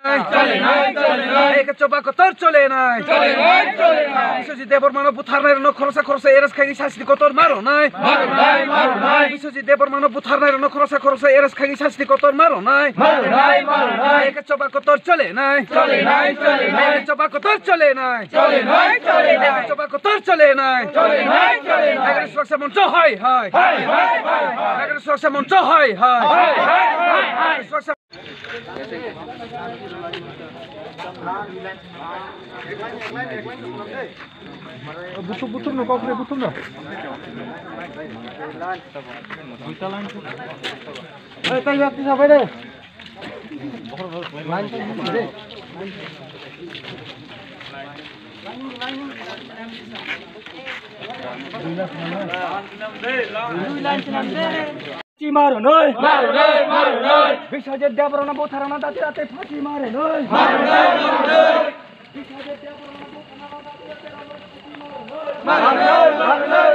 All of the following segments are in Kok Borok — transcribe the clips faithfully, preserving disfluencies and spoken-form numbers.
Chole nai, chole nai. Eke choba kotor chole nai. Chole nai, chole nai. Biswajit Debbarmano butharnairokno khoroksa khoroksa arrest khaini sasti kotor ma rwnai. Ma rwnai, ma rwnai. Biswajit Debbarmano butharnairokno khoroksa khoroksa arrest khaini sasti kotor ma rwnai. Ma rwnai, ma rwnai. Eke choba kotor chole nai. Chole nai, chole nai. Eke choba kotor chole nai. Chole nai, chole nai. Eke choba kotor chole nai. Chole nai, chole nai. Nagarjwk Suraksha Moncho hai hai. Hai, hai, hai, hai. Nagarjwk Suraksha Moncho hai hai. Hai, hai, hai, hai. Nagarjwk Suraksha Butuh, butuh no, kau kena butuh no. Eh, tadi waktu sampai deh. Line tadi butuh deh. Phachi ma rwnai. Ma rwnai, ma rwnai. Biswajit Debbarmano butharna dati dati phachi ma rwnai. Ma rwnai, ma rwnai. Biswajit Debbarmano butharna dati dati phachi ma rwnai. Ma rwnai, ma rwnai.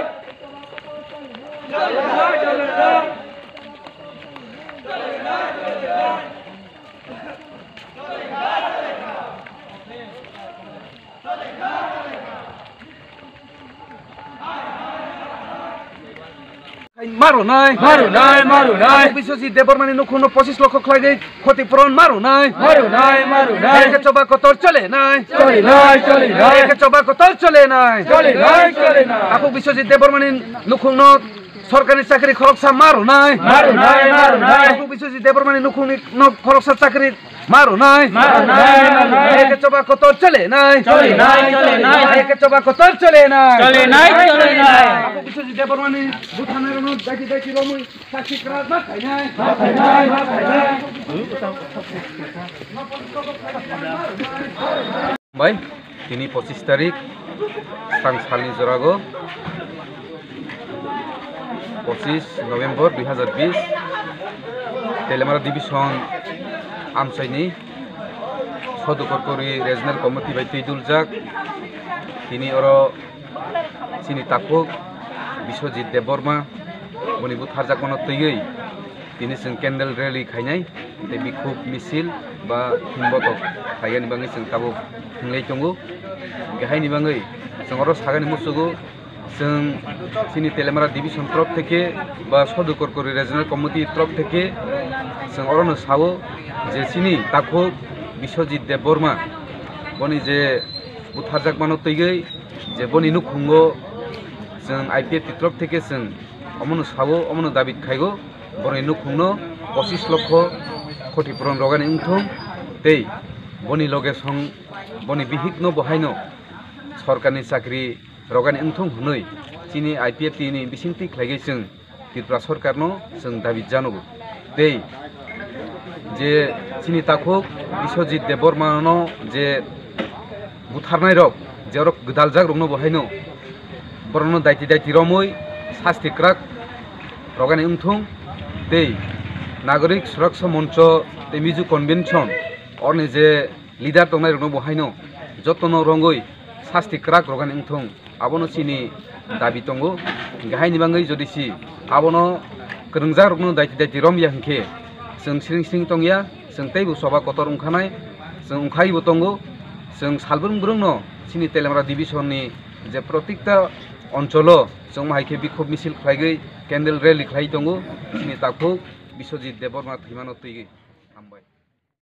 Ma rwnai. Ma rwnai, ma rwnai. Tabuk Biswajit Debbarmani nukhungno pochis lokho khlaigwi khoti puron ma rwnai. Ma rwnai, ma rwnai. Eke choba kotor chole nai. Chole nai, chole nai. Eke choba kotor chole nai. Chole nai, chole nai. Tabuk Biswajit Debbarmani nukhungno sorkarni chakri khoroksa ma rwnai. Ma rwnai, ma rwnai. Tabuk Biswajit Debbarmani nukhungni nok khoroksa chakri ma rwnai. Ma rwnai, ma rwnai. Eke choba kotor chole nai. Chole nai, chole nai. Eke choba kotor chole nai. Chole nai, chole nai. Tabuk Biswajit Debbarmani butharnairokno daiki daiki romwi sakti kwrak ma khainai. Ma khainai, ma khainai. Bai, tini pochis tarik, sang salni jorago, pochis November dui hazar bis, Teliamura Division amchaini Sodhu Korkori Regional Committee bai twi duljak. Tini oro chini takhuk Biswajit Debbarma boni butharjakmano twiwi tini chwng candle rally khainai tei bikhuk misil ba himbotok khaiyani bagwi chwng tabuk hinglai tongo. Haini bagwi chwng oro sagani muchugo, chwng chini Teliamura Division torop theke ba Sodhu Korkori Regional Committee torop theke chwng orono sao je chini takhuk Biswajit Debbarma boni je butharjakmano twiwi je boni nukhungo chwng I P F T torop theke chwng omono sao, omono dabi khaigo, boroni nukhungno pochis lokho khoti puron rogani wngthung tei boni loge song boni bihikno bo haino sorkarni chakri rogani wngthung hwnwi chini I P F T ni bisingtwi khlaigwi chwng Tripura sorkarno chwng dabi janogo. Tei je chini takhuk Biswajit Debbarmano je butharnairok, je oro gwdaljak rokno bo haino borokno daiti daiti romwi sasti kwrak rogani wngthung tei Nagorik Suraksha Moncho tei Mizo Convention oroni je leader tongnai rokno bo haino jotono rongwi sasti kwrak rogani wngthung. Abono chini dabi tongo. Hingke haini bagwi jodi si abono kwrwngjak rokno daiti daiti romya hinkhe chwng siring siring tongya, chwng teibo choba kotor wngkhanai, chwng wngkhaibo tongo. Chwng salbrung brungno chini Teliamura division ni je protikta oncholo chwng hai khe bikhuk misil khlaigwi candle rally khlai tongo chini takhuk Biswajit Debbarma thwimano twiwi.